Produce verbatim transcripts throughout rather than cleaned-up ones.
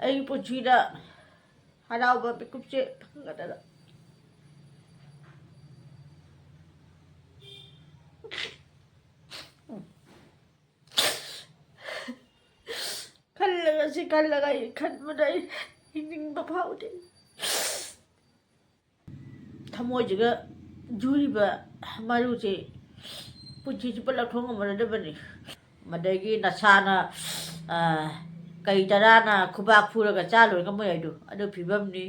ꯑꯩꯒꯤ ꯄꯨꯟꯁꯤꯗ ꯍꯔꯥꯎꯕ ꯃꯤꯀꯨꯞꯁꯦ ꯐꯪꯒꯗ꯭ꯔꯥ? ꯈꯜꯂꯒ, ꯁꯤ ꯈꯜꯂꯒ ꯑꯩ ꯈꯟꯕꯗ ꯑꯩ ꯍꯤꯡꯅꯤꯡꯕ ꯐꯥꯎꯗꯦ꯫ ꯊꯃꯣꯏꯁꯤꯒ ꯌꯨꯔꯤꯕ ꯃꯔꯨꯁꯦ ꯄꯨꯟꯁꯤ ꯆꯨꯞꯄ ꯂꯧꯊꯣꯛ ꯉꯝꯃꯔꯣꯏꯗꯕꯅꯤ꯫ ꯃꯗꯒꯤ ꯅꯁꯥꯅ, ꯑ, ꯀꯩ ꯇꯔꯥꯅ ꯈꯨꯕꯥꯛ ꯐꯨꯔꯒ ꯆꯥ ꯂꯣꯏ ꯉꯝꯃꯣꯏ ꯍꯥꯏꯗꯣ, ꯑꯗꯨ ꯐꯤꯕꯝꯅꯤ꯫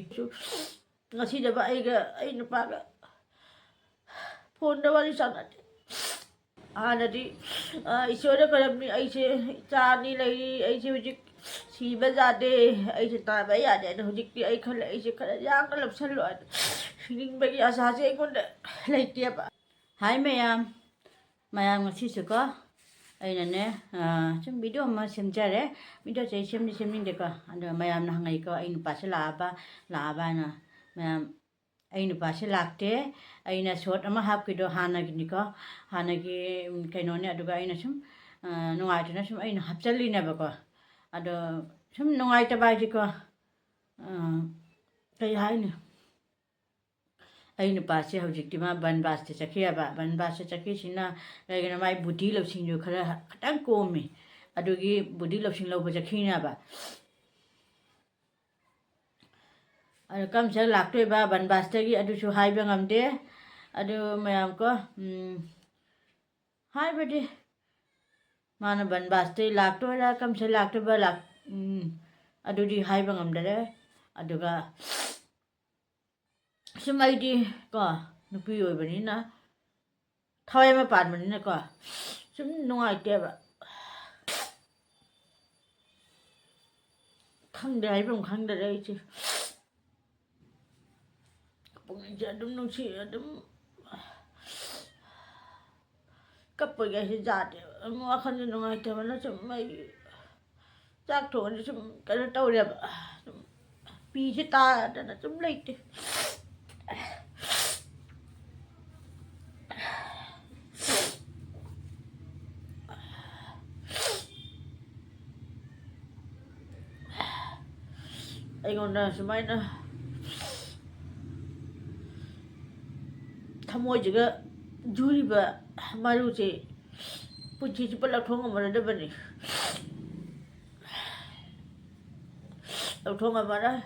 ꯉꯁꯤꯗꯕ ꯑꯩꯒ ꯑꯩ ꯅꯨꯄꯥꯒ ꯐꯣꯟꯗ ꯋꯥꯔꯤ ꯁꯥꯟꯅꯗꯦ꯫ ꯍꯥꯟꯅꯗꯤ, ꯑ, ꯏꯁꯣꯔꯗ ꯈꯣꯏꯔꯝꯃꯤ, "ꯑꯩꯁꯦ ꯏꯆꯥ ꯑꯅꯤ ꯂꯩꯔꯤ, ꯑꯩꯁꯦ ꯍꯧꯖꯤꯛ ꯁꯤꯕ ꯌꯥꯗꯦ, ꯑꯩꯁꯦ ꯇꯥꯕ ꯌꯥꯗꯦ" ꯍꯥꯏꯅ ꯍꯧꯖꯤꯛꯇꯤ ꯑꯩ ꯈꯜꯂꯦ, "ꯑꯩꯁꯦ ꯈꯔ ꯌꯥꯡꯅ ꯂꯧꯁꯜꯂꯣ" ꯍꯥꯏꯅ ꯍꯤꯡꯅꯤꯡꯕꯒꯤ ꯑꯁꯥꯁꯦ ꯑꯩꯉꯣꯟꯗ ꯂꯩꯇꯦꯕ꯫ ꯍꯥꯏ ꯃꯌꯥꯝ, ꯃꯌꯥꯝ ꯉꯁꯤꯁꯨꯀꯣ ꯑꯩꯅꯅꯦ, ꯑ, ꯁꯨꯝ ꯚꯤꯗꯤꯑꯣ ꯑꯃ ꯁꯦꯝꯖꯔꯦ꯫ ꯚꯤꯗꯤꯑꯣꯁꯦ ꯑꯩ ꯁꯦꯝꯗꯤ ꯁꯦꯝꯅꯤꯡꯗꯦꯀꯣ, ꯑꯗꯣ ꯃꯌꯥꯝꯅ ꯍꯪꯉꯛꯏꯀꯣ, "ꯑꯩ ꯅꯨꯄꯥꯁꯦ ꯂꯥꯛꯑꯕ, ꯂꯥꯛꯑꯕ?" ꯍꯥꯏꯅ꯫ ꯃꯌꯥꯝ, ꯑꯩ ꯅꯨꯄꯥꯁꯦ ꯂꯥꯛꯇꯦ꯫ ꯑꯩꯅ ꯁꯣꯔꯠ ꯑꯃ ꯍꯥꯞꯈꯤꯗꯣ ꯍꯥꯟꯅꯒꯤꯅꯤꯀꯣ, ꯍꯥꯟꯅꯒꯤ, ꯎꯝ, ꯀꯩꯅꯣꯅꯦ꯫ ꯑꯗꯨꯒ ꯑꯩꯅ ꯁꯨꯝ, ꯑ, ꯅꯨꯡꯉꯥꯏꯇꯅ ꯁꯨꯝ ꯑꯩꯅ ꯍꯥꯞꯆꯜꯂꯤꯅꯦꯕꯀꯣ꯫ ꯑꯗꯣ ꯁꯨꯝ ꯅꯨꯡꯉꯥꯏꯇꯕ ꯍꯥꯏꯗꯤꯀꯣ, ꯑ, ꯀꯩ ꯍꯥꯏꯅꯤ? ꯑꯩ ꯅꯨꯄꯥꯁꯦ ꯍꯧꯖꯤꯛꯇꯤ ꯃꯥ ꯕꯟꯕꯥꯁꯇ ꯆꯠꯈꯤꯑꯕ꯫ ꯕꯟꯕꯥꯁꯇ ꯆꯠꯈꯤꯁꯤꯅ ꯀꯩꯒꯤꯅꯣ? ꯃꯥꯏ ꯕꯨꯙꯤ ꯂꯧꯁꯤꯡꯗꯨ ꯈꯔ ꯈꯤꯇꯪ ꯀꯣꯝꯃꯤ, ꯑꯗꯨꯒꯤ ꯕꯨꯙꯤ ꯂꯧꯁꯤꯡ ꯂꯧꯕ ꯆꯠꯈꯤꯅꯦꯕ꯫ ꯑꯗꯣ ꯀꯔꯝ ꯆꯠ ꯂꯥꯛꯇꯣꯏꯕ ꯕꯟꯕꯥꯁꯇꯒꯤ, ꯑꯗꯨꯁꯨ ꯍꯥꯏꯕ ꯉꯝꯗꯦ꯫ ꯑꯗꯨ ꯃꯌꯥꯝ ꯀꯣ, ꯎꯝ, ꯍꯥꯏꯕꯗꯤ ꯃꯥꯅ ꯕꯟꯕꯥꯁꯇꯒꯤ ꯂꯥꯛꯇꯣꯏꯔꯥ, ꯀꯔꯝ ꯆꯠ ꯂꯥꯛꯇꯣꯏꯕ, ꯂꯥꯛ-, ꯎꯝ, ꯑꯗꯨꯗꯤ ꯍꯥꯏꯕ ꯉꯝꯗꯔꯦ꯫ ꯑꯗꯨꯒ ꯁꯨꯝ ꯑꯩꯗꯤ ꯀꯣ, ꯅꯨꯄꯤ ꯑꯣꯏꯕꯅꯤꯅ, ꯊꯋꯥꯏ ꯑꯃ ꯄꯥꯟꯕꯅꯤꯅꯀꯣ, ꯁꯨꯝ ꯅꯨꯡꯉꯥꯏꯇꯦꯕ꯫ ꯈꯪꯗꯦ, ꯍꯥꯏꯐꯝ ꯈꯪꯗꯔꯦ ꯑꯩꯁꯦ꯫ ꯄꯨꯛꯅꯤꯡꯁꯦ ꯑꯗꯨꯝ ꯅꯨꯡꯁꯤ, ꯑꯗꯨꯝ ꯀꯞꯄꯒꯤ ꯑꯩꯁꯦ ꯌꯥꯗꯦꯕ꯫ ꯑꯗꯨꯝ ꯋꯥꯈꯜꯁꯦ ꯅꯨꯡꯉꯥꯏꯇꯕꯅ ꯁꯨꯝ ꯑꯩ ꯆꯥꯛ ꯊꯣꯡꯉꯗꯤ ꯁꯨꯝ ꯀꯩꯅꯣ ꯇꯧꯔꯦꯕ꯫ ꯁꯨꯝ ꯄꯤꯁꯦ ꯇꯥꯗꯅ ꯁꯨꯝ ꯂꯩꯇꯦ꯫ ꯑꯩꯉꯣꯟꯗ ꯁꯨꯃꯥꯏꯅ ꯊꯃꯣꯏꯁꯤꯒ ꯌꯨꯔꯤꯕ ꯃꯔꯨꯁꯦ ꯄꯨꯟꯁꯤ ꯆꯨꯞꯄ ꯂꯧꯊꯣꯛ ꯉꯝꯃꯔꯣꯏꯗꯕꯅꯤ꯫ ꯂꯧꯊꯣꯛ ꯉꯝꯃꯔꯣꯏ꯫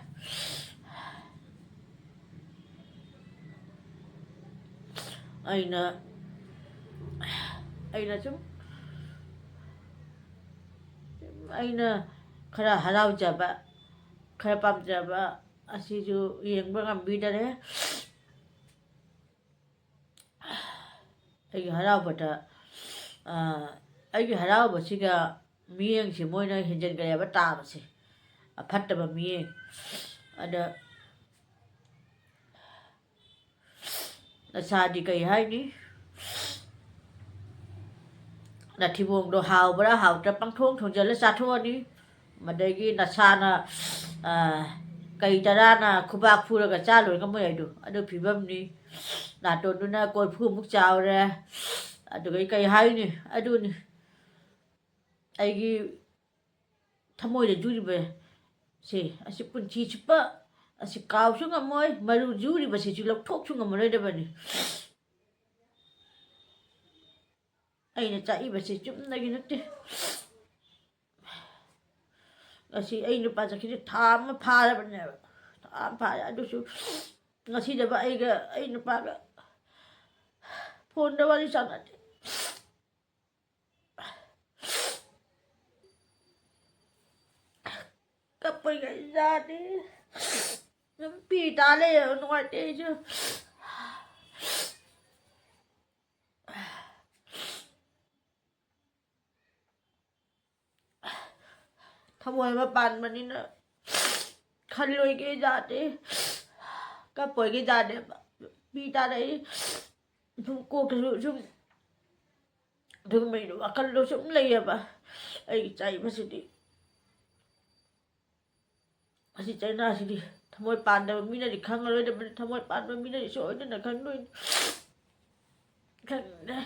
ꯑꯩꯅ, ꯑꯩꯅ ꯁꯨꯝ, ꯑꯩꯅ ꯈꯔ ꯍꯔꯥꯎꯖꯕ, ꯈꯔ ꯄꯥꯝꯖꯕ ꯑꯁꯤꯁꯨ ꯌꯦꯡꯕ ꯉꯝꯕꯤꯗꯔꯦ꯫ ꯑꯩꯒꯤ ꯍꯔꯥꯎꯕꯗ, ꯑ, ꯑꯩꯒꯤ ꯍꯔꯥꯎꯕꯁꯤꯒ ꯃꯤꯠꯌꯦꯡꯁꯦ ꯃꯣꯏꯅ ꯍꯦꯟꯖꯤꯟꯈ꯭ꯔꯦꯕ ꯇꯥꯕꯁꯦ, ꯑꯐꯠꯇꯕ ꯃꯤꯠꯌꯦꯡ꯫ ꯑꯗ ꯅꯁꯥꯗꯤ ꯀꯩ ꯍꯥꯏꯅꯤ? ꯅꯊꯤꯕꯣꯡꯗꯣ ꯍꯥꯎꯕ꯭ꯔꯥ ꯍꯥꯎꯇ꯭ꯔꯥ ꯄꯪꯊꯣꯡ ꯊꯣꯡꯖꯤꯜꯂ ꯆꯥꯊꯣꯛꯑꯅꯤ꯫ ꯃꯗꯒꯤ ꯅꯁꯥꯅ, ꯑ, ꯀꯩ ꯇꯔꯥꯅ ꯈꯨꯕꯥꯛ ꯐꯨꯔꯒ ꯆꯥ ꯂꯣꯏ ꯉꯝꯃꯣꯏ ꯍꯥꯏꯗꯣ, ꯑꯗꯨ ꯐꯤꯕꯝꯅꯤ꯫ ꯅꯥꯇꯣꯟꯗꯨꯅ ꯀꯣꯔꯐꯨꯃꯨꯛ ꯆꯥꯎꯔꯦ꯫ ꯑꯗꯨꯒ ꯀꯩ ꯍꯥꯏꯅꯤ? ꯑꯗꯨꯅꯤ꯫ ꯑꯩꯒꯤ ꯊꯃꯣꯏꯗ ꯌꯨꯔꯤꯕ ꯁꯦ, ꯑꯁꯤ ꯄꯨꯟꯁꯤ ꯆꯨꯞꯄ ꯑꯁꯤ ꯀꯥꯎꯁꯨ ꯉꯝꯃꯣꯏ, ꯃꯔꯨ ꯌꯨꯔꯤꯕꯁꯤꯁꯨ ꯂꯧꯊꯣꯛꯁꯨ ꯉꯝꯃꯔꯣꯏꯗꯕꯅꯤ꯫ ꯑꯩꯅ ꯆꯥꯛꯏꯕꯁꯤ ꯆꯨꯝꯅꯒꯤ ꯅꯠꯇꯦ꯫ ꯉꯁꯤ ꯑꯩ ꯅꯨꯄꯥ ꯆꯠꯈꯤꯕꯁꯦ ꯊꯥ ꯑꯃ ꯐꯥꯔꯕꯅꯦꯕ, ꯊꯥ ꯑꯃ ꯐꯥꯔꯦ꯫ ꯑꯗꯨꯁꯨ ꯉꯁꯤꯗꯕ ꯑꯩꯒ ꯑꯩ ꯅꯨꯄꯥꯒ ꯐꯣꯟꯗ ꯋꯥꯔꯤ ꯁꯥꯟꯅꯗꯦ꯫ ꯀꯞꯄꯩꯒ ꯌꯥꯗꯦ꯫ ꯑꯗꯨꯝ ꯄꯤ ꯇꯥ ꯂꯩꯌꯦꯕ, ꯅꯨꯡꯉꯥꯏꯇꯦ ꯑꯩꯁꯨ꯫ ꯊꯃꯣꯏ ꯑꯃ ꯄꯥꯟꯕꯅꯤꯅ ꯈꯜꯂꯣꯏꯒꯦ ꯌꯥꯗꯦ, ꯀꯞꯄꯣꯏꯒꯦ ꯌꯥꯗꯦꯕ꯫ ꯄꯤ ꯇꯥꯔꯛꯏ꯫ ꯁꯨꯝ ꯀꯣꯛꯇꯁꯨ ꯁꯨꯝ ꯑꯗꯨꯒꯨꯝꯕꯩꯗꯣ ꯋꯥꯈꯜꯗꯣ ꯁꯨꯝ ꯂꯩꯌꯦꯕ꯫ ꯑꯩꯒꯤ ꯆꯥꯏꯕꯁꯤꯗꯤ, ꯑꯁꯤ ꯆꯩꯅꯥꯁꯤꯗꯤ ꯊꯃꯣꯏ ꯄꯥꯟꯗꯕ ꯃꯤꯅꯗꯤ ꯈꯪꯉꯔꯣꯏꯗꯕꯅꯤ, ꯊꯃꯣꯏ ꯄꯥꯟꯕ ꯃꯤꯅꯗꯤ ꯁꯣꯏꯗꯅ ꯈꯪꯗꯣꯏꯅꯤ꯫ ꯈꯪꯗꯦ꯫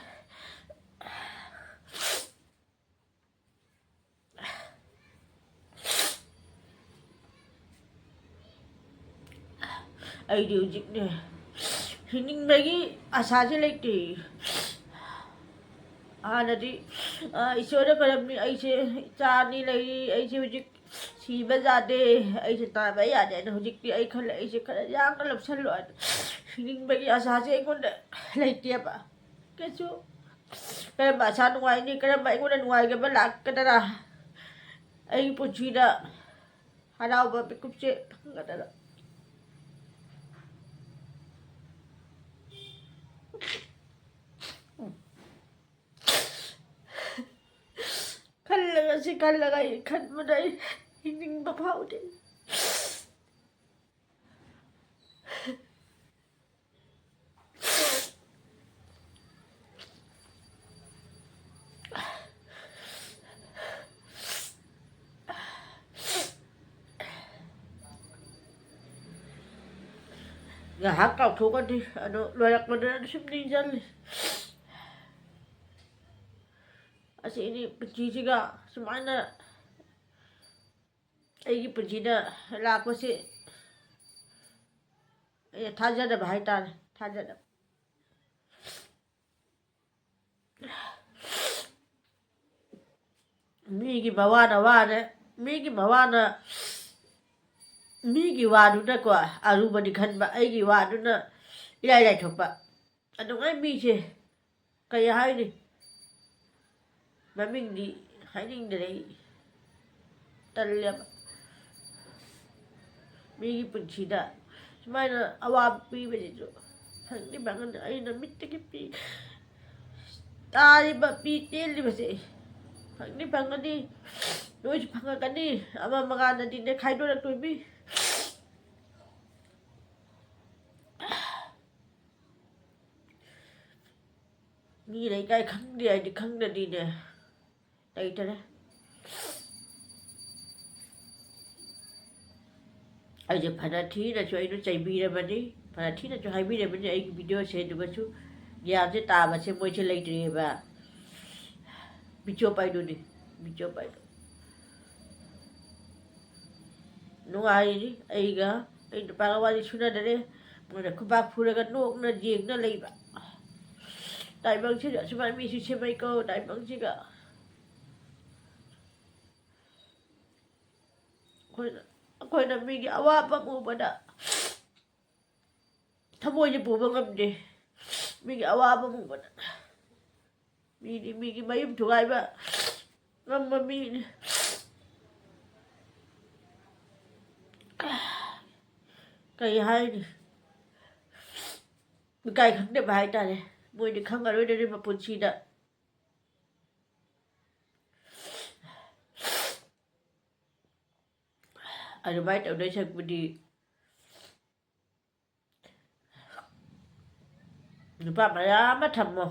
ꯑꯩꯗꯤ ꯍꯧꯖꯤꯛꯅꯦ, ꯍꯤꯡꯅꯤꯡꯕꯒꯤ ꯑꯁꯥꯁꯦ ꯂꯩꯇꯦ꯫ ꯍꯥꯟꯅꯗꯤ, ꯑ, ꯏꯁꯣꯔꯗ ꯈꯣꯏꯔꯝꯃꯤ, ꯑꯩꯁꯦ ꯏꯆꯥ ꯑꯅꯤ ꯂꯩꯔꯤ, ꯑꯩꯁꯦ ꯍꯧꯖꯤꯛ ꯁꯤꯕ ꯌꯥꯗꯦ, ꯑꯩꯁꯦ ꯇꯥꯕ ꯌꯥꯗꯦ꯫ ꯑꯗꯣ ꯍꯧꯖꯤꯛꯇꯤ ꯑꯩ ꯈꯜꯂꯦ, ꯑꯩꯁꯦ ꯈꯔ ꯌꯥꯡꯅ ꯂꯧꯁꯜꯂꯣ ꯍꯥꯏꯅ꯫ ꯍꯤꯡꯅꯤꯡꯕꯒꯤ ꯑꯁꯥꯁꯦ ꯑꯩꯉꯣꯟꯗ ꯂꯩꯇꯦꯕ꯫ ꯀꯩꯁꯨ ꯀꯔꯝꯕ ꯑꯁꯥ ꯅꯨꯡꯉꯥꯏꯅꯤ, ꯀꯔꯝꯕ ꯑꯩꯉꯣꯟꯗ ꯅꯨꯡꯉꯥꯏꯒꯕ ꯂꯥꯛꯀꯗꯔꯥ? ꯑꯩꯒꯤ ꯄꯨꯟꯁꯤꯗ ꯍꯔꯥꯎꯕ ꯃꯤꯀꯨꯞꯁꯦ ꯐꯪꯒꯗꯔꯥ? ꯈꯜꯂꯒ, ꯁꯤ ꯈꯜꯂꯒ ꯑꯩ ꯈꯟꯕꯗ ꯑꯩ ꯍꯤꯡꯅꯤꯡꯕ ꯐꯥꯎꯗꯦ꯫ ꯉꯥꯏꯍꯥꯛ ꯀꯥꯎꯊꯣꯛꯀꯅꯤ, ꯑꯗꯣ ꯂꯣꯏꯔꯛꯄꯗ ꯁꯨꯝ ꯅꯤꯡꯁꯤꯡꯉꯤ꯫ ꯑꯁꯤꯅꯤ ꯄꯨꯟꯁꯤꯁꯤꯒ ꯁꯨꯃꯥꯏꯅ ꯑꯩꯒꯤ ꯄꯨꯟꯁꯤꯗ ꯂꯥꯛꯄꯁꯤ ꯑꯩꯅ ꯊꯥꯖꯗꯕ ꯍꯥꯏꯇꯥꯔꯦ, ꯊꯥꯖꯗꯕ꯫ ꯃꯤꯒꯤ ꯃꯋꯥꯅ ꯋꯥꯅ, ꯃꯤꯒꯤ ꯃꯋꯥꯅ, ꯃꯤꯒꯤ ꯋꯥꯗꯨꯅꯀꯣ ꯑꯔꯨꯕꯅꯤ ꯈꯟꯕ, ꯑꯩꯒꯤ ꯋꯥꯗꯨꯅ ꯏꯔꯥꯏ ꯂꯥꯏꯊꯣꯛꯄ꯫ ꯑꯗꯨꯃꯥꯏꯅ ꯃꯤꯁꯦ ꯀꯩ ꯍꯥꯏꯅꯤ? ꯃꯃꯤꯡꯗꯤ ꯍꯥꯏꯅꯤꯡꯗ꯭ꯔꯦ ꯑꯩ꯫ ꯇꯜꯂꯦꯕ꯫ ꯃꯤꯒꯤ ꯄꯨꯟꯁꯤꯗ ꯁꯨꯃꯥꯏꯅ ꯑꯋꯥꯕ ꯄꯤꯕꯁꯤꯁꯨ ꯐꯪꯗꯤ ꯐꯪꯒꯅꯤ꯫ ꯑꯩꯅ ꯃꯤꯠꯇꯒꯤ ꯄꯤ, ꯇꯥꯔꯤꯕ ꯄꯤ ꯇꯦꯜꯂꯤꯕꯁꯦ ꯐꯪꯗꯤ ꯐꯪꯒꯅꯤ, ꯅꯣꯏꯁꯨ ꯐꯪꯉꯛꯀꯅꯤ꯫ ꯑꯃ ꯃꯉꯥꯅꯗꯤꯅꯦ ꯈꯥꯏꯗꯣꯔꯛꯇꯣꯏꯅꯤ꯫ ꯃꯤ ꯂꯩꯀꯥꯏ ꯈꯪꯗꯦ ꯍꯥꯏꯗꯤ ꯈꯪꯗ꯭ꯔꯗꯤꯅꯦ ꯂꯩꯇꯔꯦ꯫ ꯑꯩꯁꯦ ꯐꯅ ꯊꯤꯅꯁꯨ ꯑꯩꯅ ꯆꯩꯕꯤꯔꯕꯅꯤ, ꯐꯅ ꯊꯤꯅꯁꯨ ꯍꯥꯏꯕꯤꯔꯕꯅꯤ ꯑꯩꯒꯤ ꯚꯤꯗꯤꯑꯣꯁꯦ, ꯑꯗꯨꯒꯁꯨ ꯒ꯭ꯌꯥꯟꯁꯦ ꯇꯥꯕꯁꯦ ꯃꯣꯏꯁꯦ ꯂꯩꯇ꯭ꯔꯤꯑꯕ꯫ ꯃꯤꯆꯣꯞ ꯍꯥꯏꯗꯨꯅꯤ, ꯃꯤꯆꯣꯞ ꯍꯥꯏꯗꯣ꯫ ꯅꯨꯡꯉꯥꯏꯔꯤ ꯑꯩꯒ ꯑꯩ ꯅꯨꯄꯥꯒ ꯋꯥꯔꯤ ꯁꯨꯅꯗꯔꯦ꯫ ꯃꯣꯏꯅ ꯈꯨꯕꯥꯛ ꯐꯨꯔꯒ ꯅꯣꯛꯅ ꯌꯦꯡꯅ ꯂꯩꯕ꯫ ꯇꯥꯏꯕꯪꯁꯤꯗ ꯑꯁꯨꯃꯥꯏꯅ ꯃꯤꯁꯨ ꯁꯦꯝꯃꯩꯀꯣ, ꯇꯥꯏꯕꯪꯁꯤꯒ꯫ ꯑꯩꯈꯣꯏꯅ, ꯑꯩꯈꯣꯏꯅ ꯃꯤꯒꯤ ꯑꯋꯥꯕ ꯎꯕꯗ ꯊꯃꯣꯏꯁꯦ ꯄꯨꯕ ꯉꯝꯗꯦ꯫ ꯃꯤꯒꯤ ꯑꯋꯥꯕ ꯎꯕꯗ꯫ ꯃꯤꯗꯤ ꯃꯤꯒꯤ ꯃꯌꯨꯝ ꯊꯨꯒꯥꯏꯕ ꯉꯝꯕ ꯃꯤꯅꯤ꯫ ꯀꯩ ꯍꯥꯏꯅꯤ? ꯏꯀꯥꯏ ꯈꯪꯗꯕ ꯍꯥꯏꯇꯥꯔꯦ꯫ ꯃꯣꯏꯗꯤ ꯈꯪꯉꯔꯣꯏꯗꯅꯦ ꯃꯄꯨꯟꯁꯤꯗ꯫ ꯑꯗꯨꯃꯥꯏꯅ ꯇꯧꯗꯣꯏ ꯁꯔꯨꯛꯄꯨꯗꯤ ꯅꯨꯄꯥ ꯃꯌꯥꯝ ꯑꯃ ꯊꯝꯃꯣ꯫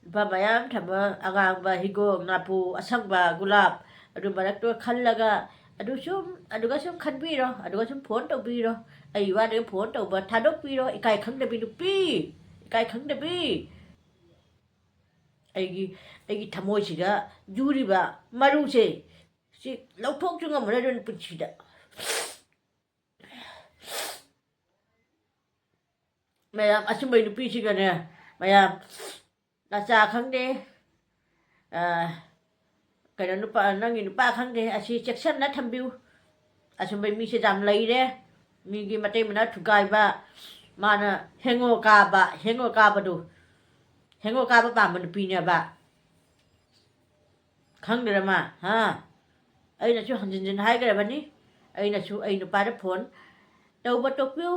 ꯅꯨꯄꯥ ꯃꯌꯥꯝ ꯊꯝꯃꯣ꯫ ꯑꯉꯥꯡꯕ, ꯍꯤꯒꯣꯛ, ꯅꯥꯄꯨ, ꯑꯁꯪꯕ, ꯒꯨꯂꯥꯞ, ꯑꯗꯨ ꯃꯔꯛꯇꯣ ꯈꯜꯂꯒ, ꯑꯗꯨ ꯁꯨꯝ, ꯑꯗꯨꯒ ꯁꯨꯝ ꯈꯟꯕꯤꯔꯣ, ꯑꯗꯨꯒ ꯁꯨꯝ ꯐꯣꯟ ꯇꯧꯕꯤꯔꯣ꯫ ꯑꯩ ꯋꯥꯗꯒꯤ ꯐꯣꯟ ꯇꯧꯕ ꯊꯥꯗꯣꯛꯄꯤꯔꯣ꯫ ꯏꯀꯥꯏ ꯈꯪꯗꯕꯤ ꯅꯨꯄꯤ, ꯏꯀꯥꯏ ꯈꯪꯗꯕꯤ꯫ ꯑꯩꯒꯤ, ꯑꯩꯒꯤ ꯊꯃꯣꯏꯁꯤꯒ ꯌꯨꯔꯤꯕ ꯃꯔꯨꯁꯦ, ꯁꯤ ꯂꯧꯊꯣꯛꯁꯨ ꯉꯝꯃꯔꯣꯏ ꯄꯨꯟꯁꯤꯗ꯫ ꯃꯌꯥꯝ, ꯑꯆꯨꯝꯕꯩ ꯅꯨꯄꯤꯁꯤꯒꯅꯦ, ꯃꯌꯥꯝ, ꯅꯆꯥ ꯈꯪꯗꯦ, ꯑ, ꯀꯩꯅꯣ, ꯅꯨꯄꯥ, ꯅꯪꯒꯤ ꯅꯨꯄꯥ ꯈꯪꯗꯦ, ꯑꯁꯤ ꯆꯦꯛꯁꯤꯟꯅ ꯊꯝꯕꯤꯌꯨ꯫ ꯑꯆꯨꯝꯕꯩ ꯃꯤꯁꯦ ꯌꯥꯝ ꯂꯩꯔꯦ꯫ ꯃꯤꯒꯤ ꯃꯇꯩ ꯃꯅꯥꯎ ꯊꯨꯒꯥꯏꯕ, ꯃꯥꯅ ꯍꯦꯡꯉꯣ ꯀꯥꯕ, ꯍꯦꯡꯉꯣ ꯀꯥꯕꯗꯨ, ꯍꯦꯡꯉꯣ ꯀꯥꯕ ꯄꯥꯝꯕ ꯅꯨꯄꯤꯅꯦꯕ꯫ ꯈꯪꯗ꯭ꯔ ꯃꯥ? ꯍꯥ? ꯑꯩꯅꯁꯨ ꯍꯟꯖꯤꯟ ꯍꯟꯖꯤꯟ ꯍꯥꯏꯈ꯭ꯔꯕꯅꯤ꯫ ꯑꯩꯅꯁꯨ ꯑꯩ ꯅꯨꯄꯥꯗ ꯐꯣꯟ ꯇꯧꯕ ꯇꯣꯛꯄꯤꯌꯨ,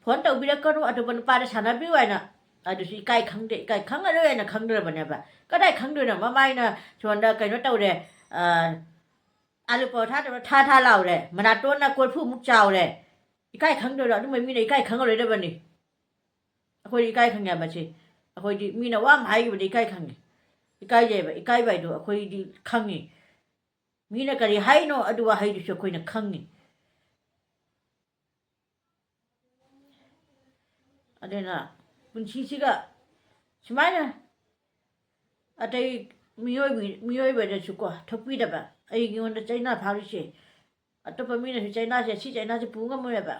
ꯐꯣꯟ ꯇꯧꯕꯤꯔꯛꯀꯅꯨ, ꯑꯇꯣꯞꯄ ꯅꯨꯄꯥꯗ ꯁꯥꯟꯅꯕꯤꯌꯨ ꯍꯥꯏꯅ꯫ ꯑꯗꯨꯁꯨ ꯏꯀꯥꯏ ꯈꯪꯗꯦ, ꯏꯀꯥꯏ ꯈꯪꯉꯔꯣꯏ ꯍꯥꯏꯅ ꯈꯪꯗ꯭ꯔꯕꯅꯦꯕ꯫ ꯀꯗꯥꯏ ꯈꯪꯗꯣꯏꯅꯣ? ꯃꯃꯥꯏꯅ ꯁꯣꯝꯗ ꯀꯩꯅꯣ ꯇꯧꯔꯦ, ꯑ, ꯑꯥꯂꯨ ꯄꯔꯣꯊꯥꯗꯧꯅ ꯊꯥ ꯊꯥ ꯂꯥꯎꯔꯦ, ꯃꯅꯥꯇꯣꯟꯅ ꯀꯣꯔꯐꯨꯃꯨꯛ ꯆꯥꯎꯔꯦ꯫ ꯏꯀꯥꯏ ꯈꯪꯗꯣꯏꯔꯣ? ꯑꯗꯨꯝꯕ ꯃꯤꯅ ꯏꯀꯥꯏ ꯈꯪꯉꯔꯣꯏꯗꯕꯅꯤ꯫ ꯑꯩꯈꯣꯏꯗꯤ ꯏꯀꯥꯏ ꯈꯪꯉꯦꯕ ꯁꯤ꯫ ꯑꯩꯈꯣꯏꯗꯤ ꯃꯤꯅ ꯋꯥ ꯑꯃ ꯍꯥꯏꯈꯤꯕꯗ ꯏꯀꯥꯏ ꯈꯪꯉꯦ꯫ ꯏꯀꯥꯏꯖꯩꯕ, ꯏꯀꯥꯏꯕ ꯍꯥꯏꯗꯣ ꯑꯩꯈꯣꯏꯗꯤ ꯈꯪꯉꯤ꯫ ꯃꯤꯅ ꯀꯔꯤ ꯍꯥꯏꯅꯣ ꯑꯗꯨ ꯋꯥꯍꯩꯗꯨꯁꯨ ꯑꯩꯈꯣꯏꯅ ꯈꯪꯉꯤ꯫ ꯑꯗꯨꯅ ꯄꯨꯟꯁꯤꯁꯤꯒ ꯁꯨꯃꯥꯏꯅ ꯑꯇꯩ ꯃꯤꯑꯣꯏꯕ-, ꯃꯤꯑꯣꯏꯕꯗꯁꯨꯀꯣ ꯊꯣꯛꯄꯤꯗꯕ꯫ ꯑꯩꯉꯣꯟꯗ ꯆꯩꯅꯥ ꯐꯥꯔꯤꯁꯦ, ꯑꯇꯣꯞꯄ ꯃꯤꯅꯁꯨ ꯆꯩꯅꯥꯁꯦ, ꯁꯤ ꯆꯩꯅꯥꯁꯦ ꯄꯨ ꯉꯝꯃꯣꯏꯕ꯫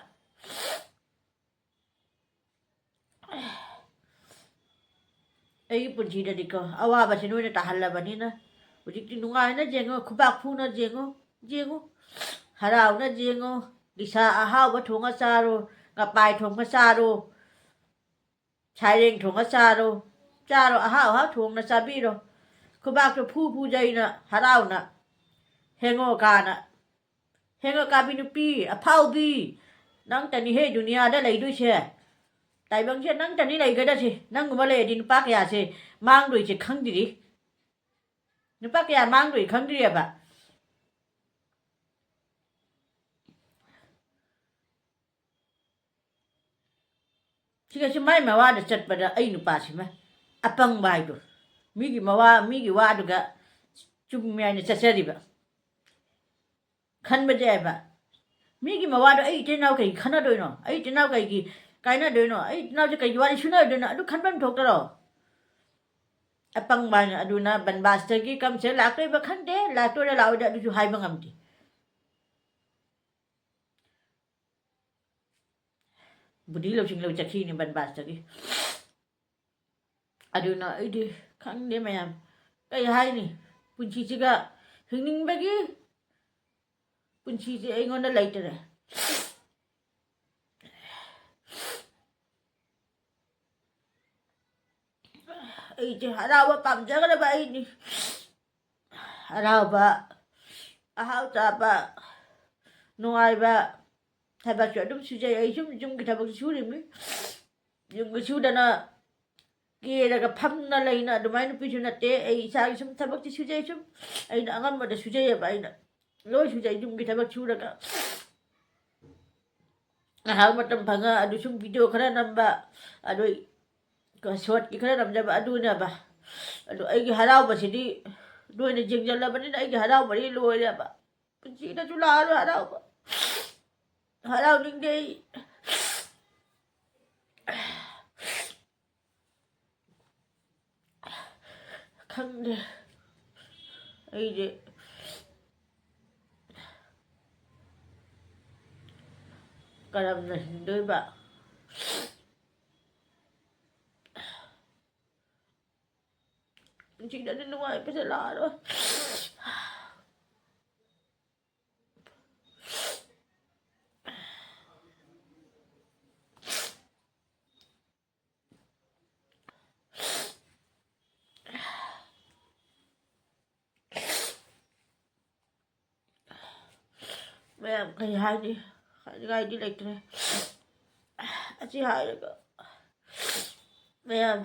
ꯑꯩꯒꯤ ꯄꯨꯟꯁꯤꯗꯗꯤꯀꯣ, ꯑꯋꯥꯕꯁꯤ ꯅꯣꯏꯅ ꯇꯥꯍꯜꯂꯕꯅꯤꯅ, ꯍꯧꯖꯤꯛꯇꯤ ꯅꯨꯡꯉꯥꯏꯅ ꯌꯦꯡꯉꯣ, ꯈꯨꯕꯥꯛ ꯈꯨꯅ ꯌꯦꯡꯉꯣ, ꯌꯦꯡꯉꯣ, ꯍꯔꯥꯎꯅ ꯌꯦꯡꯉꯣ꯫ ꯅꯤꯁꯥ ꯑꯍꯥꯎꯕ ꯊꯣꯡꯉ ꯆꯥꯔꯣ, ꯉꯄꯥꯏ ꯊꯣꯡꯉ ꯆꯥꯔꯣ, ꯁꯥꯏꯔꯦꯡ ꯊꯣꯡꯉ ꯆꯥꯔꯣ, ꯆꯥꯔꯣ, ꯑꯍꯥꯎ ꯑꯍꯥꯎ ꯊꯣꯡꯅ ꯆꯥꯕꯤꯔꯣ꯫ ꯈꯨꯕꯥꯛꯇꯣ ꯐꯨ ꯐꯨꯖꯩꯅ ꯍꯔꯥꯎꯅ꯫ ꯍꯦꯡꯉꯣ ꯀꯥꯅ꯫ ꯍꯦꯡꯉꯣ ꯀꯥꯕꯤ ꯅꯨꯄꯤ ꯑꯐꯥꯎꯕꯤ, ꯅꯪꯇꯅꯤꯍꯦ ꯗꯨꯅꯤꯌꯥꯗ ꯂꯩꯗꯣꯏꯁꯦ꯫ ꯇꯥꯏꯕꯪꯁꯦ ꯅꯪꯇꯅꯤ ꯂꯩꯒꯗꯁꯦ꯫ ꯅꯪꯒꯨꯝꯕ ꯂꯩꯔꯗꯤ ꯅꯨꯄꯥ ꯀꯌꯥꯁꯦ ꯃꯥꯡꯗꯣꯏꯁꯦ ꯈꯪꯗ꯭ꯔꯤ꯫ ꯅꯨꯄꯥ ꯀꯌꯥ ꯃꯥꯡꯗꯣꯏ ꯈꯪꯗ꯭ꯔꯤꯑꯕ꯫ ꯁꯤꯒꯁꯨ ꯃꯥꯏ ꯃꯋꯥꯗ ꯆꯠꯄꯗ ꯑꯩ ꯅꯨꯄꯥꯁꯤꯃ ꯑꯄꯪꯕ ꯍꯥꯏꯗꯣ, ꯃꯤꯒꯤ ꯃꯋꯥ, ꯃꯤꯒꯤ ꯋꯥꯗꯨꯒ ꯆꯨꯝꯃꯦ ꯍꯥꯏꯅ ꯆꯠꯆꯔꯤꯕ꯫ ꯈꯟꯕꯁꯦ ꯍꯥꯏꯕ, ꯃꯤꯒꯤ ꯃꯋꯥꯗꯣ ꯑꯩ ꯏꯆꯤꯟ ꯏꯅꯥꯎ ꯀꯩꯒꯤ ꯈꯟꯅꯗꯣꯏꯅꯣ? ꯑꯩ ꯏꯆꯤꯟ ꯏꯅꯥꯎ ꯀꯩꯒꯤ ꯀꯥꯏꯅꯗꯣꯏꯅꯣ? ꯑꯩ ꯏꯆꯤꯟ ꯏꯅꯥꯎꯁꯦ ꯀꯩꯒꯤ ꯋꯥꯔꯤ ꯁꯨꯅꯔꯣꯏꯗꯣꯏꯅꯣ? ꯑꯗꯨ ꯈꯟꯐꯝ ꯊꯣꯛꯇꯔꯣ? ꯑꯄꯪꯕ ꯍꯥꯏꯅ꯫ ꯑꯗꯨꯅ ꯕꯟꯕꯥꯁꯇꯒꯤ ꯀꯝꯁꯦ ꯂꯥꯛꯇꯣꯏꯕ ꯈꯪꯗꯦ, ꯂꯥꯛꯇꯣꯏꯔꯥ ꯂꯥꯛꯑꯣꯏꯗ ꯑꯗꯨꯁꯨ ꯍꯥꯏꯕ ꯉꯝꯗꯦ꯫ ꯕꯨꯙꯤ ꯂꯧꯁꯤꯡ ꯂꯧ ꯆꯠꯈꯤꯅꯤ ꯕꯟꯕꯥꯁꯇꯒꯤ꯫ ꯑꯗꯨꯅ ꯑꯩꯗꯤ ꯈꯪꯗꯦ ꯃꯌꯥꯝ, ꯀꯩ ꯍꯥꯏꯅꯤ? ꯄꯨꯟꯁꯤꯁꯤꯒ ꯍꯤꯡꯅꯤꯡꯕꯒꯤ ꯄꯨꯟꯁꯤꯁꯦ ꯑꯩꯉꯣꯟꯗ ꯂꯩꯇꯔꯦ꯫ ꯑꯩꯗꯤ ꯍꯔꯥꯎꯕ ꯄꯥꯝꯖꯒꯗꯕ ꯑꯩꯅꯤ꯫ ꯍꯔꯥꯎꯕ, ꯑꯍꯥꯎ ꯆꯥꯕ, ꯅꯨꯡꯉꯥꯏꯕ ꯊꯕꯛꯁꯨ ꯑꯗꯨꯝ ꯁꯨꯖꯩ꯫ ꯑꯩ ꯁꯨꯝ ꯌꯨꯝꯒꯤ ꯊꯕꯛꯁꯨ ꯁꯨꯔꯤꯕꯅꯤ꯫ ꯌꯨꯝꯒꯤ ꯁꯨꯗꯅ ꯀꯦꯔꯒ ꯐꯝꯅ ꯂꯩꯅ ꯑꯗꯨꯃꯥꯏꯅ ꯅꯨꯄꯤꯁꯨ ꯅꯠꯇꯦ꯫ ꯑꯩ ꯏꯁꯥꯒꯤ ꯁꯨꯝ ꯊꯕꯛꯇꯤ ꯁꯨꯖꯩ꯫ ꯁꯨꯝ ꯑꯩꯅ ꯑꯉꯝꯕꯗ ꯁꯨꯖꯩꯑꯕ꯫ ꯑꯩꯅ ꯂꯣꯏ ꯁꯨꯖꯩ ꯌꯨꯝꯒꯤ ꯊꯕꯛ ꯁꯨꯔꯒ꯫ ꯉꯥꯏꯍꯥꯛ ꯃꯇꯝ ꯐꯪꯉ ꯑꯗꯨ ꯁꯨꯝ ꯚꯤꯗꯤꯑꯣ ꯈꯔ ꯅꯝꯕ, ꯑꯗꯨ ꯁꯣꯔꯠꯀꯤ ꯈꯔ ꯅꯝꯖꯕ ꯑꯗꯨꯅꯦꯕ꯫ ꯑꯗꯨ ꯑꯩꯒꯤ ꯍꯔꯥꯎꯕꯁꯤꯗꯤ ꯅꯣꯏꯅ ꯌꯦꯡꯁꯤꯜꯂꯕꯅꯤꯅ ꯑꯩꯒꯤ ꯍꯔꯥꯎꯕꯗꯤ ꯂꯣꯏꯔꯦꯕ꯫ ꯄꯨꯟꯁꯤꯗꯁꯨ ꯂꯥꯛꯑꯔꯣꯏ ꯍꯔꯥꯎꯕ꯫ ꯍꯔꯥꯎꯅꯤꯡꯗꯦ ꯑꯩ꯫ ꯈꯪꯗꯦ꯫ ꯑꯩꯁꯦ ꯀꯔꯝꯅ ꯍꯤꯡꯗꯣꯏꯕ? ꯅꯨꯡꯁꯤꯅꯗꯤ ꯅꯨꯡꯉꯥꯏꯕꯁꯦ ꯂꯥꯛꯑꯔꯣꯏ꯫ ꯃꯌꯥꯝ ꯀꯩ ꯍꯥꯏꯅꯤ? ꯍꯥꯏꯅꯤꯡꯉꯥꯏꯗꯤ ꯂꯩꯇ꯭ꯔꯦ꯫ ꯑꯁꯤ ꯍꯥꯏꯔꯒ ꯃꯌꯥꯝ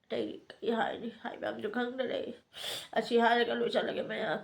ꯑꯇꯩ ꯀꯩ ꯍꯥꯏꯅꯤ? ꯍꯥꯏꯕ ꯑꯃꯁꯨ ꯈꯪꯗꯔꯦ꯫ ꯑꯁꯤ ꯍꯥꯏꯔꯒ ꯂꯣꯏꯁꯤꯜꯂꯒꯦ ꯃꯌꯥꯝ꯫